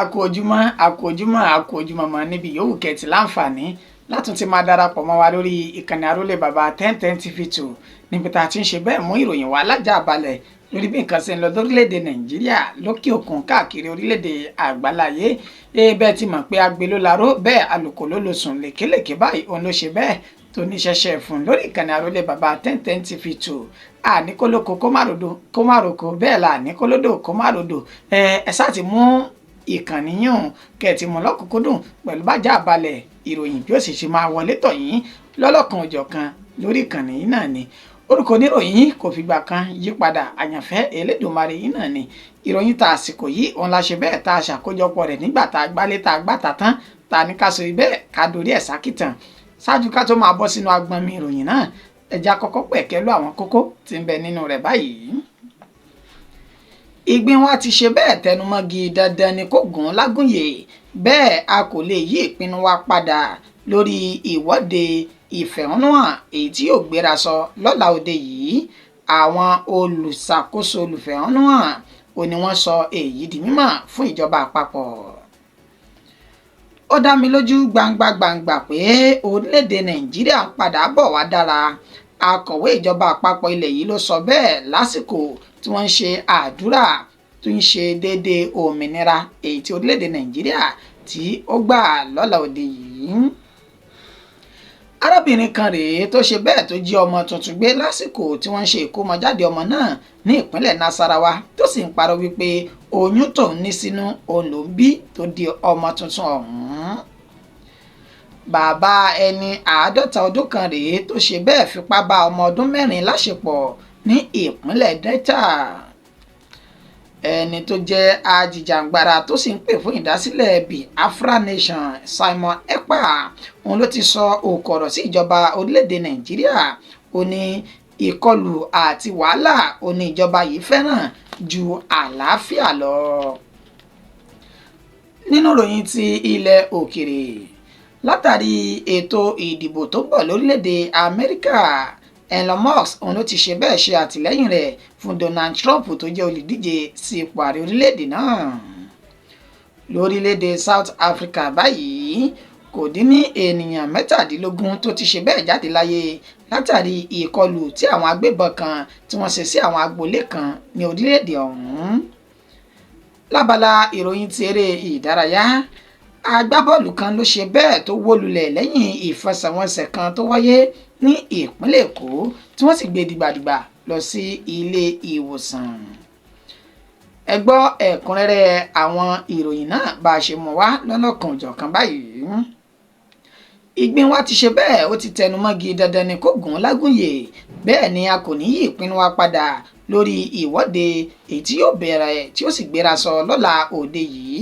Àkú ojúmọ́, àkú ojúmọ́, àkú ojúmọ́ mọ́ níbi yòówù kẹ́tì láǹfààní látún ti máa darapọ̀ mọ́ wa lórí ìkànnì Arólé Bàbá 1010 TV 2, níbi tá a ti ń ṣe bẹ́ẹ̀ mú ìròyìn wá lájà balẹ̀ lórí bí nǹkan ṣe ń lọ lórílẹ̀‐èdè Nàìjíríà, lókè òkun, káàkiri orílẹ̀‐èdè àgbáláyé. Bẹ́ẹ̀ ti mọ̀ pé agbe ló laró, bẹ́ẹ̀ alùkò ló lo sùn lékelèké báyìí, òun ló ṣe bẹ́ẹ̀ tó ní ṣẹ̀ṣẹ̀ fún lórí ìkànnì Arólé Bàbá 1010 TV 2. Àníkólókò kó má rodo kó má roko, bẹ́ẹ̀ là àníkólódò kó má rodò. Ẹ ṣáà ti mú ìkànnì yùn kẹ̀tì mú lọ́kùnkúndùn pẹ̀lú bájà balẹ̀ ìròyìn bí ó sì ṣe máa wọlé tọ̀ yín lọ́lọ́kan òjọ̀kan lórí ìkànnì yìí náà ni. Orúkọ oníròyìn kò fìgbà kan yí padà, Àyànfẹ́ Elédùmarè yìí náà ni. Ìròyìn tá àsìkò yìí òun la ṣe bẹ́ẹ̀ tá a ṣàkójọpọ̀ rẹ̀ nígbà tá a gbálé tá a gbàtà tán, tá a ní ká sọ bẹ́ẹ̀ ká dorí ẹ̀ sákìtàn. Ṣáájú ká tó máa bọ́ sínú agbọnmi ìròyìn náà, ẹja kọ́kọ́ pẹ̀kẹ́lú àwọn kókó tí ń bẹ nínú rẹ̀ báyìí. Ìgbín wa ti ṣe bẹ́ẹ̀ tẹnumọ́gi, dandan ni kò gùn lágùnyè, bẹ́ẹ̀ a kò lè yí ìpinnu wa padà lórí ìwọ́de ìfẹ̀hónúhàn èyí tí yóò gbéra sọ lọ́la òde yìí. Àwọn olùṣàkóso olùfẹ̀hónúhàn ò ní wọ́n sọ èyí di mímọ̀ fún ìjọba àpapọ̀. Ó dá mi lójú gbangba gbangba pé orílẹ̀-èdè Nàìjíríà ń padà bọ̀ wá dára. Akọ̀wé ìjọba àpapọ̀ ilẹ̀ yìí ló sọ bẹ́ẹ̀ lásìkò tí wọ́n ń ṣe àdúrà tó ń ṣe déédéé òmìnira èyí tí orílẹ̀-èdè Nàìjíríà tí ó gbà lọ́la òde yìí. Arábìnrin kan rèé tó ṣe bẹ́ẹ̀ tó jí ọmọ tuntun gbé lásìkò tí wọ́n ń ṣe ìkómọjáde ọmọ náà ní ìpínlẹ̀ Nasarawa, tó sì ń parọ́ wípé oyún tóun ní sínú òun ló ń bí tó di ọmọ tuntun ọ̀hún. Bàbá ẹni 50 ọdún kan rèé tó ṣe bẹ́ẹ̀ fipá bá ọmọ ọdún 4 láṣepọ̀ ní ìpínlẹ̀ Delta. Ẹni tó jẹ́ ajìjàǹgbara tó sì ń pè fún ìdásílẹ̀ Biafra Nation, Simon Ekpa, òun ló ti sọ òkò ọ̀rọ̀ sí ìjọba orílẹ̀-èdè Nàìjíríà. Ó ní ìkọlù àti wàhálà ó ní ìjọba yìí fẹ́ràn ju àlàáfíà lọ. Nínú ìròyìn ti ilẹ̀ òkèrè, látàrí ètò ìdìbò tó ń bọ̀ lórílẹ̀-èdè Amẹ́ríkà, Elon Musk òun ló ti ṣe bẹ́ẹ̀ ṣe àtìlẹ́yìn rẹ̀ fún Donald Trump tó jẹ́ olùdíje sí ipò ààrẹ orílẹ̀-èdè náà. Lórílẹ̀-èdè South Africa báyìí, kò dín ní ènìyàn 17 tó ti ṣe bẹ́ẹ̀ jáde láyé látàrí ìkọlù tí àwọn agbébọn kan tí wọ́n ṣe sí àwọn agboolé kan ní orílẹ̀-èdè ọ̀hún. Lábala ìròyìn ti eré ìdárayá, agbábọ́ọ̀lù kan ló ṣe bẹ́ẹ̀ tó wó lulẹ̀ lẹ́yìn ìfẹsẹ̀wọnsẹ̀ kan tó wáyé ní ìpínlẹ̀ Èkó, tí wọ́n sì gbé dìgbàdìgbà lọ sí ilé ìwòsàn. Ẹ gbọ́ ẹ̀kúnrẹ́rẹ́ àwọn ìròyìn náà bá a ṣe mú wá lọ́lọ́kan òjọ̀kan báyìí. Ìgbín wa ti ṣe bẹ́ẹ̀ ó ti tẹnumọ́gi, dandan ni kò gùn lágùnyè, bẹ́ẹ̀ ni a kò ní yí ìpinnu wa padà lórí ìwọ́de èyí tí yóò bẹ̀rẹ̀ tí ó sì gbéra sọ lọ́la òde yìí.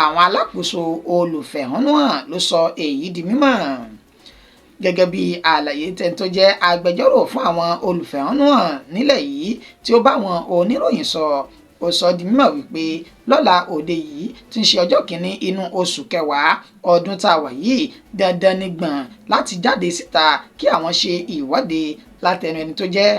Àwọn alákòóso olùfẹ̀hónúhàn ló sọ èyí di mímọ̀ gẹ́gẹ́ bí àlàyé tẹni tó jẹ́ agbẹjọ́rò fún àwọn olùfẹ̀hónúhàn nílẹ̀ yìí tí ó bá àwọn oníròyìn sọ. Ó sọ di mímọ̀ wípé lọ́la òde yìí tí ń ṣe ọjọ́ 1 inú oṣù kẹwàá ọdún tá a wà yìí, dandan ni gbọ̀n láti jáde síta kí àwọn ṣe ìwọ́de. Látẹnu ẹni tó jẹ́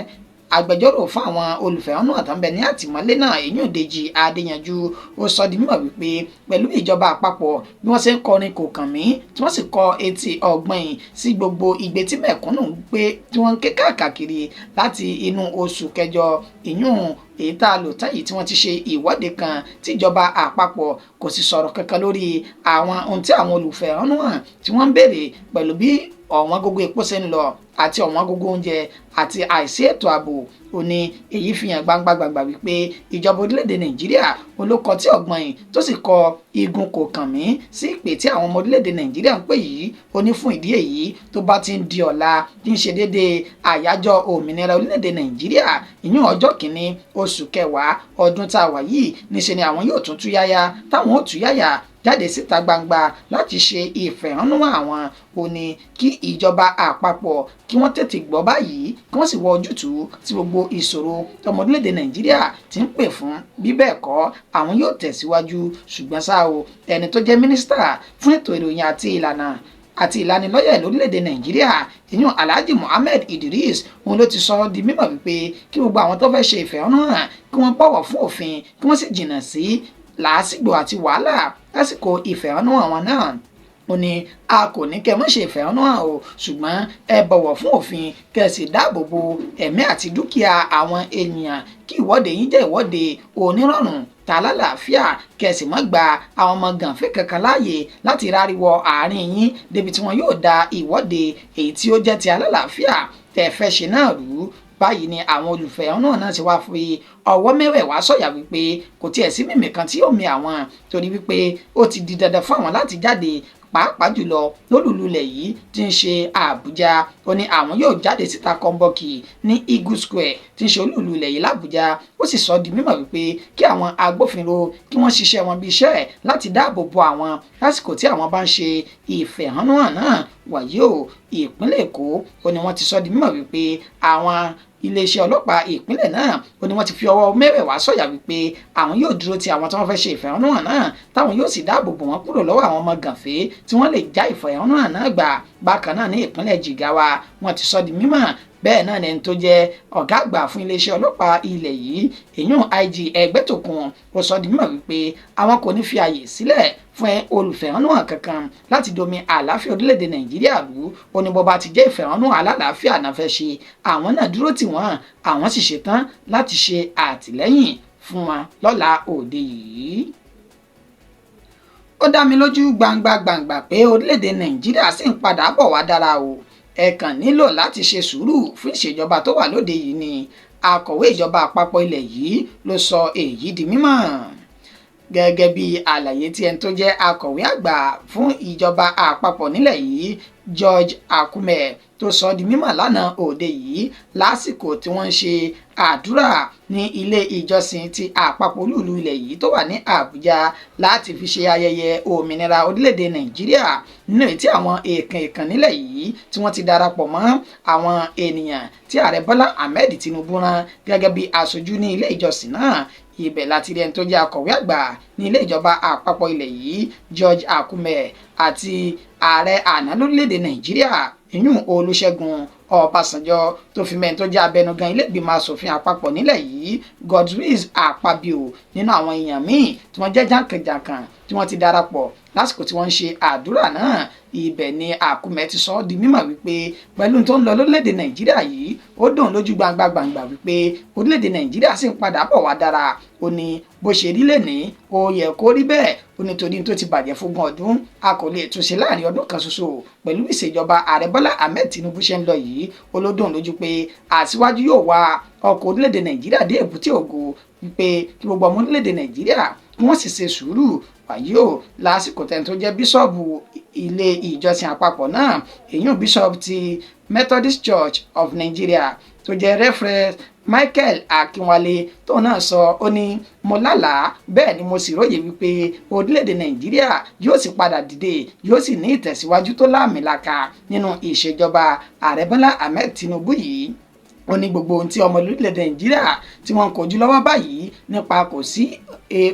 agbẹjọ́rò fún àwọn olùfẹ̀hónúhàn tó ń bẹ ní àtìmọ́lé náà, èyí Dèjì Adéyanjú, ó sọ di mímọ̀ wípé pẹ̀lú ìjọba àpapọ̀ bí wọ́n ṣe ń kọrin kò kàn mí, tí wọ́n sì kọ etí ọ̀gbìn sí gbogbo igbe tí mẹ̀kúnnù ń gbé tí wọ́n ń ké káàkiri láti inú oṣù kẹjọ ìyún èyí tá a lò táyì tí wọ́n ti ṣe ìwọ́de kan, tíjọba àpapọ̀ kò sì sọ̀rọ̀ kankan lórí àwọn ohun tí àwọn olùfẹ̀hónúhàn tí wọ́n ń béèrè pẹ̀lú bí ọ̀wọ́n gógó epo ṣe ń lọ àti ọ̀wọ́n gógó oúnjẹ àti àìsí ètò ààbò. Ó ní èyí fi hàn gbangba gbangba wípé ìjọba orílẹ̀-èdè Nàìjíríà olókọ tí ọ̀gbọ́n yìí tó sì kọ igun kò kàn mí sí ìpè tí àwọn ọmọ orílẹ̀-èdè Nàìjíríà ń pè yìí. Ó ní fún ìdí èyí, tó bá ti ń di ọ̀la tí ń ṣe déédéé àyájọ́ òmìnira orílẹ̀-èdè Nàìjíríà, ìyún ọjọ́ 1 oṣù kẹwàá ọdún tá a wà yìí, níṣe ni àwọn yóò tún túyáyá táwọn ó túyáyá jáde síta gbangba láti ṣe ìfẹ̀hónúhàn àwọn. Ó ní kí ìjọba àpapọ̀ kí wọ́n tètè gbọ́ báyìí, kí wọ́n sì wọ ojútùú sí gbogbo ìṣòro tọmọ orílẹ̀-èdè Nàìjíríà ti ń pè fún, bí bẹ́ẹ̀ kọ́ àwọn yóò tẹ̀síwájú. Ṣùgbọ́n ṣá o, ẹni tó jẹ́ mínísítà fún ètò ìròyìn àti ìlànà àti ìlanilọ́yẹ̀ lórílẹ̀‐èdè Nàìjíríà, ìyún Alhaji Muhammed Idris, òun ló ti sọ di mímọ̀ wípé kí gbogbo àwọn tó fẹ́ ṣe ìfẹ̀hónúhàn kí wọ́n bọ̀wọ̀ fún òfin, kí wọ́n sì jìnnà sí làásìgbò àti wàhálà lásìkò ìfẹ̀hónúhàn wọn náà. Ó ní a kò ní kẹ́ mọ́ ṣe ìfẹ̀hónúhàn o, ṣùgbọ́n ẹ bọ̀wọ̀ fún òfin kẹ́ ẹ sì dáàbò bo ẹ̀mí àti dúkìá àwọn ènìyàn, kí ìwọ́de yín jẹ́ ìwọ́de onírọ̀rùn ta lálàáfíà, kẹ́ ẹ sì má gba àwọn ọmọ gànfẹ́ kankan láàyè láti ráríwọ àárín yín débi tí wọn yóò da ìwọ́de èyí tí ó jẹ́ ti alálàáfíà tẹ́ fẹ́ ṣe náà rú. Báyìí ni àwọn olùfẹ̀hónúhàn náà ti wá fi ọwọ́ mẹ́wẹ̀ẹ̀wá sọ̀yà wípé kò tiẹ̀ sí mímì kan tí yóò mi àwọn, torí wípé ó ti di dandan fún àwọn láti jáde, pàápàá jùlọ lólùlulẹ̀ yìí tí ń ṣe Àbújá. Ó ní àwọn yóò jáde síta kọ́ńbọ́ọ̀kì ní Eagle Square tí ń ṣe olúlulẹ̀ yìí l'Àbújá. Ó sì sọ di mímọ̀ wípé kí àwọn agbófinró kí wọ́n ṣiṣẹ́ wọn bí iṣẹ́ láti dáàbò bo àwọn lásìkò tí àwọn bá ń ṣe ìfẹ̀hónúhàn náà. Wàyí o, ìpínlẹ̀ Èkó, ó ní wọ́n ti sọ di mímọ̀ wípé àwọn iléeṣẹ́ ọlọ́pàá ìpínlẹ̀ náà, ó ní wọ́n ti fi ọwọ́ mẹ́wẹ̀ẹ̀wá sọ̀yà wípé àwọn yóò dúró ti àwọn tí wọ́n fẹ́ ṣe ìfẹ̀hónúhàn náà, táwọn yóò sì dáàbò bò wọ́n kúrò lọ́wọ́ àwọn ọmọ gànfẹ́ tí wọ́n lè já ìfẹ̀hónúhàn náà gbà. Bákan náà ní ìpínlẹ̀ Jigawa, wọ́n ti sọ di mímọ̀ bẹ́ẹ̀ náà ni ẹni tó jẹ́ ọ̀gá àgbà fún iléeṣẹ́ ọlọ́pàá ilẹ̀ yìí, èyún IG Ẹgbẹ́tókun, ó sọ di mímọ̀ wípé àwọn kò ní fi àyè sílẹ̀ fún olùfẹ̀hónúhàn kankan láti domi àlàáfíà orílẹ̀-èdè Nàìjíríà rú. Ó ní bó bá ti jẹ́ ìfẹ̀hónúhàn alálàáfíà náà fẹ́ ṣe, àwọn náà dúró tì wọ́n, àwọn sì ṣetán láti ṣe àtìlẹ́yìn fún wọn lọ́la òde yìí. Ó dá mi lójú gbangba gbangba pé orílẹ̀-èdè Nàìjíríà sì ń padà bọ̀ wá dára o, ẹ kàn nílò láti ṣe sùúrù fún ìṣèjọba tó wà lóde yìí ni, akọ̀wé ìjọba àpapọ̀ ilẹ̀ yìí ló sọ èyí di mímọ̀. Gẹ́gẹ́ bí àlàyé tí ẹni tó jẹ́ akọ̀wé àgbà fún ìjọba àpapọ̀ nílẹ̀ yìí, George Akume, tó sọ di mímọ̀ lánàá òde yìí lásìkò tí wọ́n ń ṣe àdúrà ní ilé ìjọsìn ti àpapọ̀ olúùlú ilẹ̀ yìí tó wà ní Àbújá láti fi ṣe ayẹyẹ òmìnira orílẹ̀-èdè Nàìjíríà, nínú èyí tí àwọn èèkàn èèkàn nílẹ̀ yìí tí wọ́n ti darapọ̀ mọ́ àwọn ènìyàn tí ààrẹ Bọ́lá Ahmed Tinubu rán gẹ́gẹ́ bí aṣojú ní ilé ìjọsìn náà. Ibẹ̀ láti rí ẹni tó jẹ́ akọ̀wé àgbà ní ilé ìjọba àpapọ̀ ilẹ̀ yìí, George Akume, àti ààrẹ àná lórílẹ̀‐èdè Nàìjíríà, ìyún Olúṣẹ́gun Ọbásanjọ́, tó fi mẹ́ni tó jẹ́ abẹnugan ilé ìgbìmọ̀ asòfin àpapọ̀ nílẹ̀ yìí, Godswill Akpabio, nínú àwọn èèyàn míì tí wọ́n jẹ́ jàǹkànjàǹkàn tí wọ́n ti darapọ̀ lásìkò tí wọ́n ń ṣe àdúrà náà. Ibẹ̀ ni Akume ti sọ ọ́ di mímọ̀ wípé pẹ̀lú tó ń lọ lórílẹ̀‐èdè Nàìjíríà yìí, ó dùn lójú gbangba gbangba wípé orílẹ̀‐èdè Nàìjíríà sì ń padà bọ̀ wá dára. Ó ní bó ṣe rí lẹ́ni ó yẹ kó rí bẹ́ẹ̀, ó ní torí tó ti bàjẹ́ fógún ọdún a kò lè túnṣe láàrin ọdún kan ṣoṣo. Pẹ̀lú ìṣèjọba ààrẹ Bọ́lá Ahmed Tinubu ṣe ń lọ yìí, ó ló dùn lójú pé aṣíwájú yóò wa ọkọ̀ orílẹ̀-èdè Nàìjíríà dé èbúté ògo, wípé kí gbogbo ọmọ orílẹ̀-èdè Nàìjíríà kí wọ́n sì ṣe sùúrù. Wàyí o, lásìkò tẹ́ni tó jẹ́ bíṣọ̀bù ilé ìjọsìn àpapọ̀ náà, èyún bíṣọ̀bù ti Methodist Church of Nigeria tó jẹ́ Reverend Michael Akínwálé, tóun náà sọ, ó ní mo lálàá bẹ́ẹ̀ ni mo sì róye wípé orílẹ̀-èdè Nàìjíríà yóò sì padà dìde, yóò sì ní ìtẹ̀síwájú tó láàmìlaka nínú ìṣèjọba ààrẹ Bọ́lá Ahmed Tinubu yìí. Ó ní gbogbo ohun tí ọmọ orílẹ̀-èdè Nàìjíríà tí wọ́n ń kojú lọ́wọ́ báyìí nípa kò sí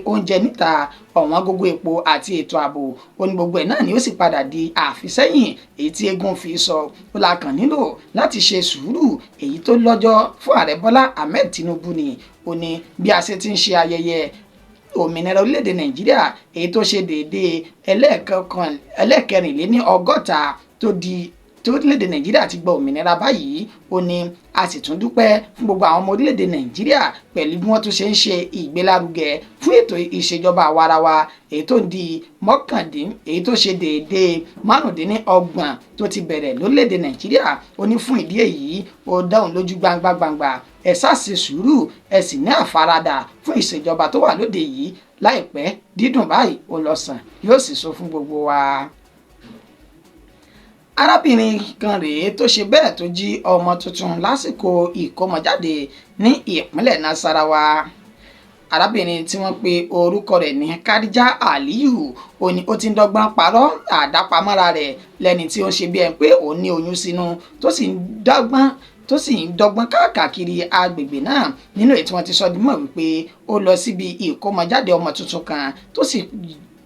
oúnjẹ níta, ọ̀wọ́n gógó epo àti ètò ààbò, ó ní gbogbo ẹ̀ náà ni ó sì padà di àfisẹ́yìn èyí tí eégún fi sọ. Ó la kàn nílò láti ṣe sùúrù èyí tó lọ́jọ́ fún ààrẹ Bọ́lá Ahmed Tinubu ni. Ó ní bí a ṣe ti ń ṣe ayẹyẹ òmìnira orílẹ̀-èdè Nàìjíríà èyí tó ṣe déédéé ẹlẹ́ẹ̀kẹrìnléní-ọgọ́ta tó di tí orílẹ̀-èdè Nàìjíríà ti gba òmìnira báyìí, ó ní a sì tún dúpẹ́ fún gbogbo àwọn ọmọ orílẹ̀-èdè Nàìjíríà pẹ̀lú bí wọ́n tún ṣe ń ṣe ìgbélárugẹ fún ètò ìṣèjọba àwarawa èyí tó di mọ́kàndín èyí tó ṣe déédéé 25 tó ti bẹ̀rẹ̀ lórílẹ̀-èdè Nàìjíríà. Ó ní fún ìdí èyí, ó dáhùn lójú gbangba gbangba, ẹ ṣáà ṣe sùúrù, ẹ sì ní àfaradà fún ìṣèjọba tó wà lóde yìí, láìpẹ́ dídùn báyìí ó lọ sàn yóò sì sọ fún gbogbo wa. Arábìnrin kan rèé tó ṣe bẹ́ẹ̀ tó jí ọmọ tuntun lásìkò ìkómọjáde ní ìpínlẹ̀ Nasarawa. Arábìnrin tí wọ́n pe orúkọ rẹ̀ ní Khadija Aliyu, ó ní ó ti ń dọ́gbọ́n parọ́ àdápamọ́ra rẹ̀ lẹ́ni tí ó ń ṣe bí ẹni pé òun ní oyún sínú, tó sì ń dọ́gbọ́n káàkiri agbègbè náà, nínú èyí tí wọ́n ti sọ di mọ̀ wípé ó lọ síbi ìkómọjáde ọmọ tuntun kan tó sì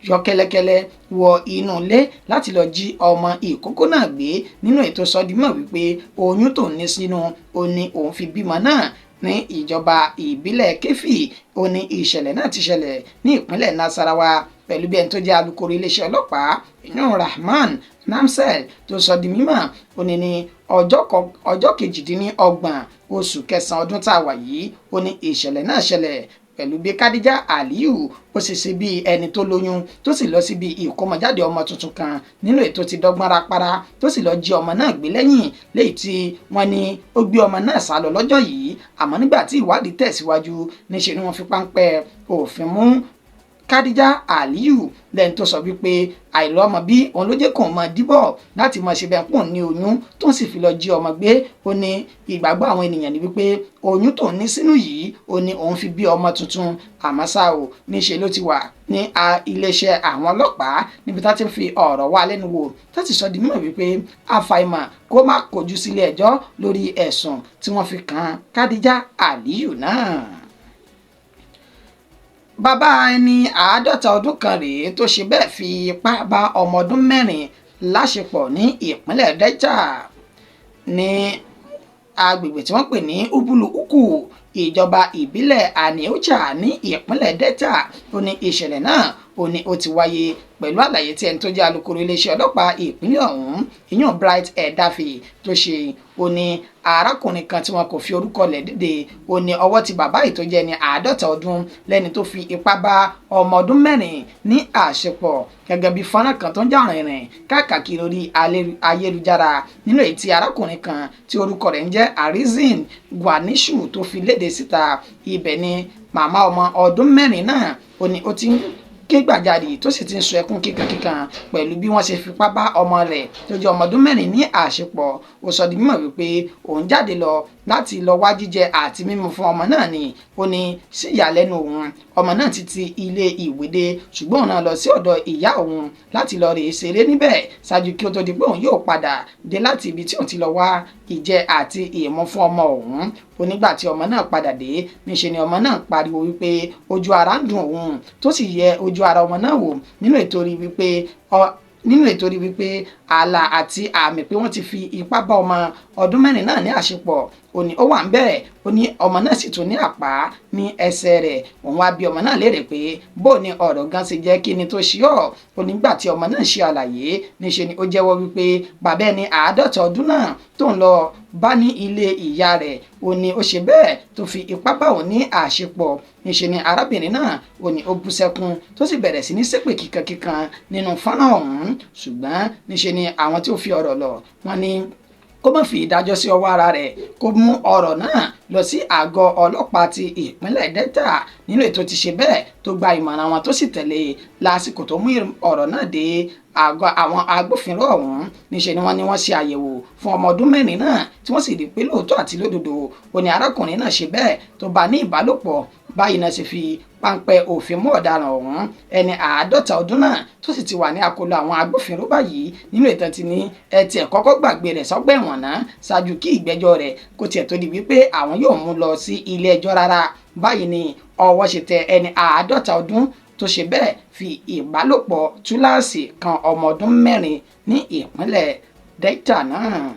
yọ kẹ́lẹ́kẹ́lẹ́ wọ inú ilé láti lọ jí ọmọ ìkókó náà gbé, nínú ètò sọdímọ̀ wípé oyún tó ní sínú ó ní òun fi bímọ náà. Ní ìjọba ìbílẹ̀ Kẹ́fì ó ní ìṣẹ̀lẹ̀ náà ti ṣẹlẹ̀ ní ìpínlẹ̀ Nasarawa, pẹ̀lú bí ẹni tó jẹ́ alukoro iléeṣẹ́ ọlọ́pàá inú Rahman Namsel tó sọ di mímọ̀. Ó ní ní ọjọ́ 28 oṣù kẹsàn-án ọdún tá a wà yìí, ó ní ìṣẹ̀lẹ̀ náà ṣẹlẹ̀, pẹ̀lú bí Khadija Aliyu ó sì ṣe bí ẹni tó lóyún, tó sì lọ síbi ìkómọjáde ọmọ tuntun kan nínú ètò ti dọ́gbọ́n rápárá, tó sì lọ jí ọmọ náà gbé lẹ́yìn léyìí tí wọ́n ní ó gbé ọmọ náà sá lọ lọ́jọ́ yìí. Àmọ́ nígbà tí ìwádìí tẹ̀síwájú, níṣe ni wọ́n fi páńpẹ́ òfin mú Khadija Aliyu lẹ́ni tó sọ wípé àìlọ́mọ bí òun ló jẹ́ kóun máa díbọ̀ láti máa ṣe bẹ́ẹ̀ pọ̀ ní oyún, tó ń sì fi lọ jí ọmọ gbé. Ó ní ìgbàgbọ́ àwọn ènìyàn ní wípé oyún tó ń ní sínú yìí, ó ní òun fi bí ọmọ tuntun. Àmọ́ ṣá o, níṣe ló ti wà ní iléeṣẹ́ àwọn ọlọ́pàá níbi tá ti ń fi ọ̀rọ̀ wá lẹ́nu wò, tó ti sọ di mímọ̀ wípé àfàìmọ̀ kó má kojú sílé ẹjọ́ lórí ẹ̀sùn tí wọ́n fi kàn Khadija Aliyu náà. Bàbá ẹni 50 ọdún kan rèé tó ṣe bẹ́ẹ̀ fi ipá bá ọmọ ọdún 4 láṣepọ̀ ní ìpínlẹ̀ Delta, ní agbègbè tí wọ́n pè ní Ubulu Uku, ìjọba ìbílẹ̀ Aniocha ní ìpínlẹ̀ Delta. Ó ní ìṣẹ̀lẹ̀ náà ó ní ó ti wáyé, pẹ̀lú àlàyé tí ẹni tó jẹ́ alukoro iléeṣẹ́ ọlọ́pàá ìpínlẹ̀ ọ̀hún, ìyẹn Bright Edafe, tó ṣe. Ó ní arákùnrin kan tí wọn kò fi orúkọ rẹ̀ léde, ó ní ọwọ́ ti bàbá yìí tó jẹ́ ní 50 ọdún lẹ́ni tó fi ipá bá ọmọ ọdún 4 ní àṣepọ̀, gẹ́gẹ́ bí fọ́nrán kan tó ń jà rìnrìn káàkiri orí ayélujára, nínú èyí tí arákùnrin kan tí orúkọ rẹ̀ ń jẹ́ Arizin Gwanishu tó fi léde síta. Ibẹ̀ ni màmá ọmọ ọdún 4 náà ó ní ó ti ń ké gbàjarè, tó sì ti ń sọ ẹkún kíkankíkan pẹ̀lú bí wọ́n ṣe fipá bá ọmọ rẹ̀ tó jẹ́ ọmọ ọdún 4 ní àṣepọ̀. Ó sọ di mímọ̀ wípé òun jáde lọ láti lọ wá jíjẹ àti mímu fún ọmọ náà ni. Ó ní sí ìyàlẹ́nu òun, ọmọ náà ti ti ilé ìwé dé, ṣùgbọ́n òun náà lọ sí ọ̀dọ̀ ìyá òun láti lọ rèé ṣeré níbẹ̀ ṣáájú kí ó tó di pé òun yóò padà dé láti ibi tí òun ti lọ wá ìjẹ àti ìmu fún ọmọ òun. Onígbà tí ọmọ náà padà dé, níṣe ni ọmọ náà pariwo wípé ojú ara ń dùn òun, tó sì yẹ ojú ara ọmọ náà wò nínú ètò rí wípé ààlà àti àmì pé wọ́n ti fi ipá bá ọmọ ọdún 4 náà ní àṣepọ̀, ó ní ó wà ń bẹ̀rẹ̀. Ó ní ọmọ náà sì tún ní àpá ní ẹsẹ̀ rẹ̀. Òun wá bi ọmọ náà léèrè pé bó ni ọ̀rọ̀ gan ṣe jẹ́, kí ni tó ṣe ọ́? Ó nígbà tí ọmọ náà ṣe àlàyé, níṣe ni ó jẹ́wọ́ wípé bàbá ẹni 50 ọdún náà tó ń lọ bá ní ilé ìyá rẹ̀, ó ní ó ṣe bẹ́ẹ̀ tó fi ipá bá òun ní àṣepọ̀. Níṣe ni arábìnrin náà ó ní ó bú sẹ́kún, tó sì bẹ̀rẹ̀ sí ní ṣépè kíkankíkan nínú fọ́nrán ọ̀hún. Ṣùgbọ́n níṣe ni àwọn tí ó fi ọ̀rọ̀ lọ̀ wọ́n ní kó má fi ìdájọ́ sí ọwọ́ ara rẹ̀, kó mú ọ̀rọ̀ náà lọ sí àgọ́ ọlọ́pàá ti ìpínlẹ̀ Delta. Nínú ètò ti ṣe bẹ́ẹ̀ tó gba ìmọ̀ràn wọn, tó sì tẹ̀lé lásìkò tó mú ọ̀rọ̀ náà dé àgọ́ àwọn agbófinró ọ̀hún, níṣe ni wọ́n ní wọ́n ṣe àyẹ̀wò fún ọmọ ọdún 4 náà, tí wọ́n sì rí pé lóòótọ́ àti lódodo ó ní arákùnrin náà ṣe bẹ́ẹ̀ tó bá ní ìbálòpọ̀. Báyìí náà ṣe fi páńpẹ́ òfin mú ọ̀daràn ọ̀hún, ẹni 50 ọdún náà, tó sì ti wà ní akóló àwọn agbófinró báyìí. Nínú ìtàn ti ní ẹ tiẹ̀ kọ́kọ́ gbàgbé rẹ̀ sọ́gbà ẹ̀wọ̀n náà ṣáájú kí ìgbẹ́jọ́ rẹ̀ kó tiẹ̀ tó di wípé àwọn yóò mú lọ sí ilé ẹjọ́ rárá. Báyìí ni ọwọ́ ṣe tẹ ẹni 50 ọdún tó ṣe bẹ́ẹ̀ fi ìbálòpọ̀ túláàsì kan ọmọ ọdún 4 ní ìpínlẹ̀ Delta náà.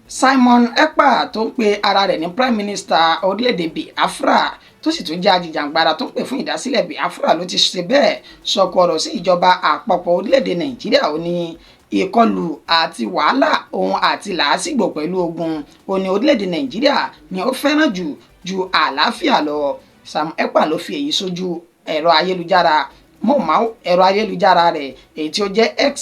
Simon Ekpa tó ń pe ara rẹ̀ ní Prime Minister orílẹ̀-èdè Biafra, tó sì tún jẹ́ ajìjàǹgbara tó ń pè fún ìdásílẹ̀ Biafra, ló ti ṣe bẹ́ẹ̀ sọ̀kò ọ̀rọ̀ sí ìjọba àpapọ̀ orílẹ̀-èdè Nàìjíríà. Ó ní ìkọlù àti wàhálà òun àti làásìgbò pẹ̀lú ogun, ó ní orílẹ̀-èdè Nàìjíríà ni ó fẹ́ràn jù ju àlàáfíà lọ. Sam Ekpa ló fi èyí sójú ẹ̀rọ ayélujára ẹ̀rọ ayélujára rẹ̀, èyí tí ó jẹ́ X,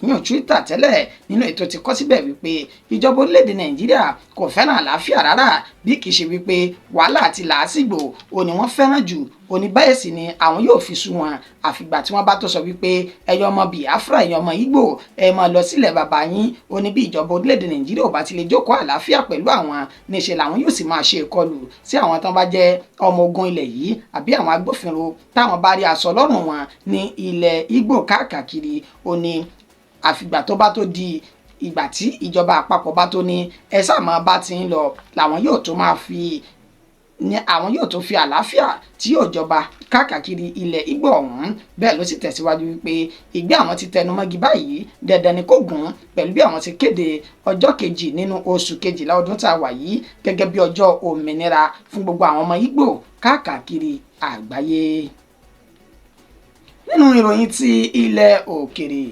ìyẹn Twitter tẹ́lẹ̀. Nínú ètò tí kọ síbẹ̀ wípé ìjọba orílẹ̀-èdè Nàìjíríà kò fẹ́ràn àlàáfíà rárá, bí kì í ṣe wípé wàhálà àti làásìgbò ò ní wọ́n fẹ́ràn jù. Ó ní báyìí sì ni àwọn yóò fi sú wọn, àfìgbà tí wọ́n bá tó sọ wípé ẹ̀yin ọmọ Biafra, ẹ̀yin ọmọ Ìgbò, ẹ máa lọ sílẹ̀ bàbá yín. Ó ní bí ìjọba orílẹ̀-èdè Nàìjíríà ò bá ti lè jókòó àlàáfíà pẹ̀lú àwọn, níṣe làwọn yóò sì máa ṣe ìkọlù sí àwọn tán bá jẹ́ ọmọ ogun ilẹ̀ yìí àbí àwọn agbófinró táwọn bá rí aṣọ lọ́rùn wọn ní ilẹ̀ Ìgbò káàkiri. Ó ní àfìgbà tó bá tó di ìgbà tí ìjọba àpapọ̀ bá tó ní ẹ sáà máa bá ti ń lọ, làwọn yóò tó máa fi Ní àwọn yóò tún fi àlàáfíà tí yóò jọba káàkiri ilẹ̀ Ìgbò ọ̀hún. Bẹ́ẹ̀ ló sì tẹ̀síwájú wípé ìgbé àwọn ti tẹnumọ́gi báyìí, dandan ni kó gùn, pẹ̀lú bí àwọn ti kéde ọjọ́ 2 nínú oṣù kejìlá ọdún tá a wà yìí gẹ́gẹ́ bí ọjọ́ òmìnira fún gbogbo àwọn ọmọ Ìgbò káàkiri àgbáyé. Nínú ìròyìn ti ilẹ̀ òkèrè,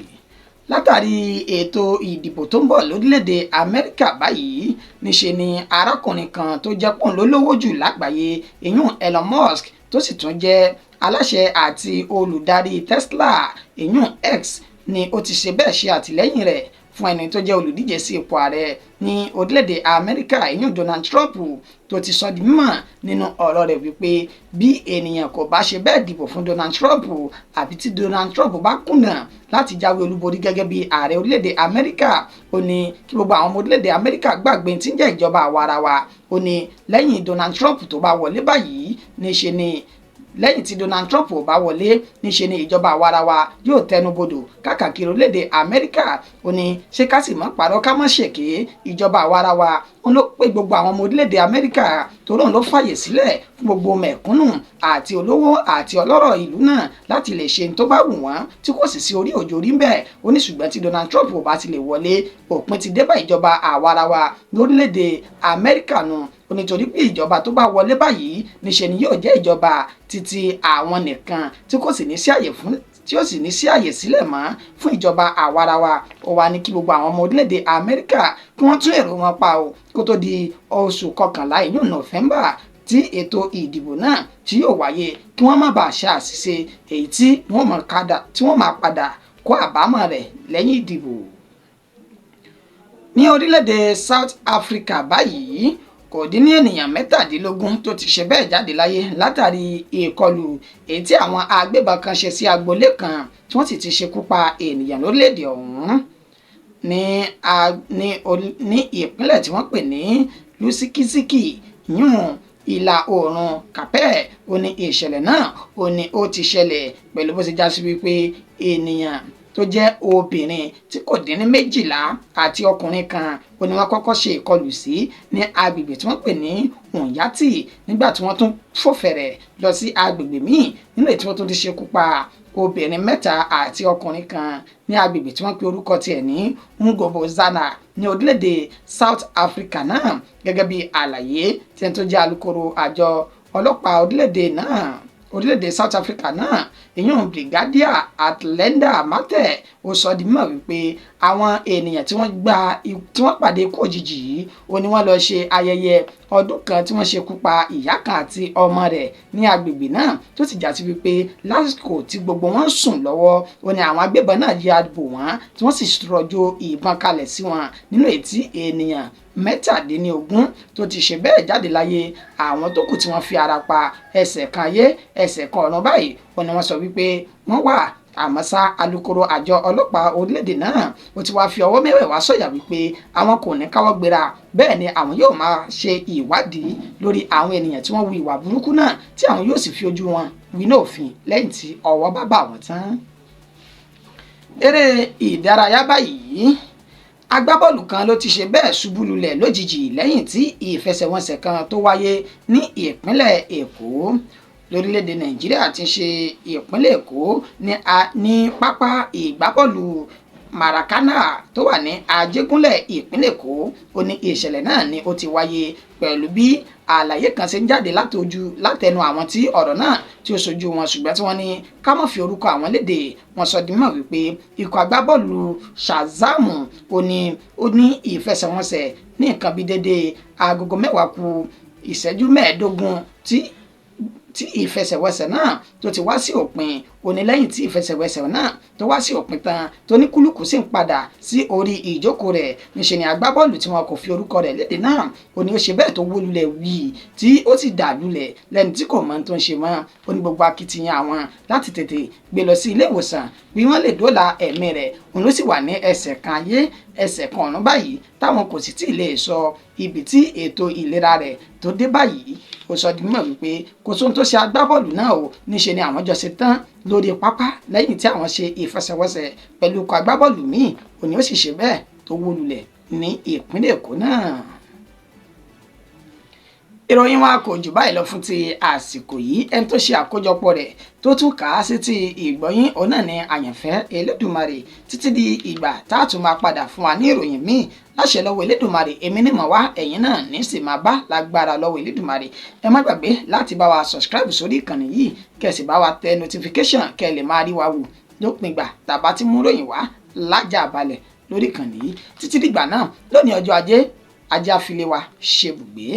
látàrí ètò ìdìbò tó ń bọ̀ lórílẹ̀‐èdè Amẹ́ríkà báyìí, níṣe ni arákùnrin kan tó jẹ́ pòun ló lówó jù lágbàáyé, ìyún Elon Musk, tó sì tún jẹ́ aláṣẹ àti olùdarí Tesla, ìyún X, ni ó ti ṣe bẹ́ẹ̀ ṣe àtìlẹ́yìn rẹ̀ fún ẹni tó jẹ́ olùdíje sí ipò ààrẹ ní orílẹ̀-èdè Amẹ́ríkà, ìyún Donald Trump, tó ti sọ di mímọ̀ nínú ọ̀rọ̀ rẹ̀ wípé bí ènìyàn kò bá ṣe bẹ́ẹ̀ dìbò fún Donald Trump, àbí tí Donald Trump bá kùnà láti jáwé olúborí gẹ́gẹ́ bí ààrẹ orílẹ̀-èdè Amẹ́ríkà, ó ní kí gbogbo àwọn ọmọ orílẹ̀-èdè Amẹ́ríkà gbàgbé tí ń jẹ́ ìjọba àwarawa. Ó ní lẹ́yìn Donald Trump tó bá wọlé báyìí, níṣe ni lẹ́yìn tí Donald Trump ò bá wọlé, níṣe ni ìjọba àwarawa yóò tẹnubodò káàkiri orílẹ̀-èdè Amẹ́ríkà. Ó ní ṣé ká sì mọ́ parọ́ ká mọ́ ṣèké, ìjọba àwarawa òun ló pé gbogbo àwọn ọmọ orílẹ̀-èdè Amẹ́ríkà, torí òun ló fàyè sílẹ̀ fún gbogbo mẹ̀kúnnù àti olówó àti ọlọ́rọ̀ ìlú náà láti lè ṣe tó bá wù wọ́n tí kò sì sí orí òjò rí ń bẹ̀. Ó ní ṣùgbọ́n tí Donald Trump ò bá ti lè wọlé, òpin ti dé bá ìjọba àwarawa lórílẹ̀-èdè Amẹ́ríkà nù. Ó ní torí pé ìjọba tó bá wọlé báyìí níṣe ni yóò jẹ́ ìjọba títí àwọn nìkan tí kò sì ní sí àyè fún tí ó sì ní sí àyè sílẹ̀ mọ́ fún ìjọba àwarawa. Ó wá ní kí gbogbo àwọn ọmọ orílẹ̀-èdè Amẹ́ríkà kí wọ́n tún èrò wọn pa o, kó tó di oṣù kọkànlá, ìyún Nọ́fẹ̀mbà, tí ètò ìdìbò náà tí yóò wáyé, kí wọ́n má bàa ṣe àṣìṣe èyí tí wọ́n máa padà kó àbámọ̀ rẹ̀ lẹ́yìn ìdìbò. Ní orílẹ̀-èdè South Africa báyìí, kò dín ní ènìyàn 17 tó ti ṣe bẹ́ẹ̀ jáde láyé látàrí ìkọlù èyí tí àwọn agbébọn kan ṣe sí agboolé kan tí wọ́n sì ti ṣekú pa ènìyàn lórílẹ̀-èdè ọ̀hún ní ìpínlẹ̀ tí wọ́n pè ní Lusikisiki, yún ìlà oòrùn Kapẹ́. Ó ní ìṣẹ̀lẹ̀ náà ó ní ó ti ṣẹlẹ̀ pẹ̀lú bó ṣe já sí wípé ènìyàn tó jẹ́ obìnrin tí kò dín ní 12 àti ọkùnrin kan ó ní wọ́n kọ́kọ́ ṣe ìkọlù sí ní agbègbè tí wọ́n pè ní Unyati, nígbà tí wọ́n tún fò fẹ̀rẹ̀ lọ sí agbègbè míì nínú èyí tí wọ́n tún ti ṣekú pa obìnrin 3 àti ọkùnrin kan ní agbègbè tí wọ́n pe orúkọ tiẹ̀ ní Ngobozana ní orílẹ̀-èdè South Africa náà. Gẹ́gẹ́ bí àlàyé tí ẹni tó jẹ́ alukoro àjọ ọlọ́pàá orílẹ̀-èdè náà, orílẹ̀-èdè South Africa náà, ìyún Brigadier Atlenda Mate, ó sọ di mímọ̀ wípé àwọn ènìyàn tí wọ́n pàdé ikú òjijì yìí ó ní wọ́n lọ ṣe ayẹyẹ ọdún kan tí wọ́n ṣekú pa ìyá kan àti ọmọ rẹ̀ ní agbègbè náà, tó sì já sí wípé lásìkò tí gbogbo wọn ń sùn lọ́wọ́ ó ní àwọn agbébọn náà ya bò wọ́n tí wọ́n sì rọ̀jò ìbọn kalẹ̀ sí wọn, nínú ètí ènìyàn 17 tó ti ṣe bẹ́ẹ̀ jáde láyé. Àwọn tó kù tí wọ́n fi ara pa ẹsẹ̀ kan ayé ẹsẹ̀ kan ọ̀run báyìí ó ní wọ́n sọ wípé wọ́n wà. Àmọ́ ṣá, alukoro àjọ ọlọ́pàá orílẹ̀-èdè náà ó ti wá fi ọwọ́ mẹ́wẹ̀ẹ̀wá sọ̀yà wípé àwọn kò ní káwọ́ gbéra, bẹ́ẹ̀ ni àwọn yóò máa ṣe ìwádìí lórí àwọn ènìyàn tí wọ́n hu ìwà burúkú náà, tí àwọn yóò sì fi ojú wọn winá òfin lẹ́yìn tí ọwọ́ bá bà wọ́n tán. Eré ìdárayá báyìí, agbábọ́ọ̀lù kan ló ti ṣe bẹ́ẹ̀ ṣubú lulẹ̀ lójijì lẹ́yìn tí ìfẹsẹ̀wọnsẹ̀ kan tó wáyé ní ìpínlẹ̀ Èkó lórílẹ̀‐èdè Nàìjíríà ti ṣe ìpínlẹ̀ Èkó ní pápá ìgbábọ́ọ̀lù Maracana tó wà ní Ajégúnlẹ̀ ìpínlẹ̀ Èkó. Ó ní ìṣẹ̀lẹ̀ náà ni ó ti wáyé pẹ̀lú bí àlàyé kan ṣe ń jáde látẹnu àwọn tí ọ̀rọ̀ náà tí ó ṣojú wọn, ṣùgbọ́n tí wọ́n ní ká má fi orúkọ àwọn léde. Wọ́n sọ di mímọ̀ wípé ikọ̀ agbábọ́ọ̀lù Shazam ó ní ìfẹsẹ̀wọnsẹ̀ ní nǹkan bíi dédé agogo 9:45 tí ìfẹsẹ̀wẹsẹ̀ náà tó ti wá sí òpin. Ó ní lẹ́yìn tí ìfẹsẹ̀wẹsẹ̀ náà tó wá sí òpin tán tó ní kúlùkù sì ń padà sí orí ìjókòó rẹ̀, níṣe ni agbábọ́ọ̀lù tí wọn kò fi orúkọ rẹ̀ léde náà ó ní ó ṣe bẹ́ẹ̀ tó wó lulẹ̀ wí tí ó sì dà lulẹ̀ lẹ́ni tí kò mọ tó ń ṣe mọ́. Ó ní gbogbo akitiyan àwọn láti tètè gbé lọ sí ilé ìwòsàn bí wọ́n lè dóòlà ẹ̀mí rẹ̀, òun ló sì wà ní ẹsẹ̀ kan ayé ẹsẹ̀ kan ọ̀run báyìí, táwọn kò sì tí ì lè sọ ibi tí ètò ìlera rẹ̀ tó dé báyìí. Ó sọ di mímọ̀ wípé kò sóhun tó ṣe agbábọ́ọ̀lù náà o, níṣe ni àwọn jọ ṣe tán lórí pápá lẹ́yìn tí àwọn ṣe ìfẹsẹ̀wọnsẹ̀ pẹ̀lú ikọ̀ agbábọ́ọ̀lù míì, òní ó sì ṣe bẹ́ẹ̀ tó wó lulẹ̀ ní ìpínlẹ̀ Èkó náà. Ìròyìn wa kò jù báyìí lọ fún ti àsìkò yìí. Ẹni tó ṣe àkójọpọ̀ rẹ̀ tó tún kà á sí ti ìgbọ́yín òun náà ni Àyànfẹ́ Elédùmarè. Títí di ìgbà tá a tún máa padà fún wa ní ìròyìn míì láṣẹ lọ́wọ́ Elédùmarè, èmi ní mọ̀ wá, ẹ̀yin náà ní sì máa bá lágbára lọ́wọ́ Elédùmarè. Ẹ má gbàgbé láti bá wa subscribe sórí ìkànnì yìí, kẹ́ ẹ sì bá wa tẹ notification, kẹ́ ẹ lè máa rí wa wò lópin ìgbà tàbá tí mú ròyìn wá lájà balẹ̀ lórí ìkànnì yìí. Títí dìgbà náà, lónìí ọjọ́ Ajé, Ajé àfilé wa ṣe bùgbé.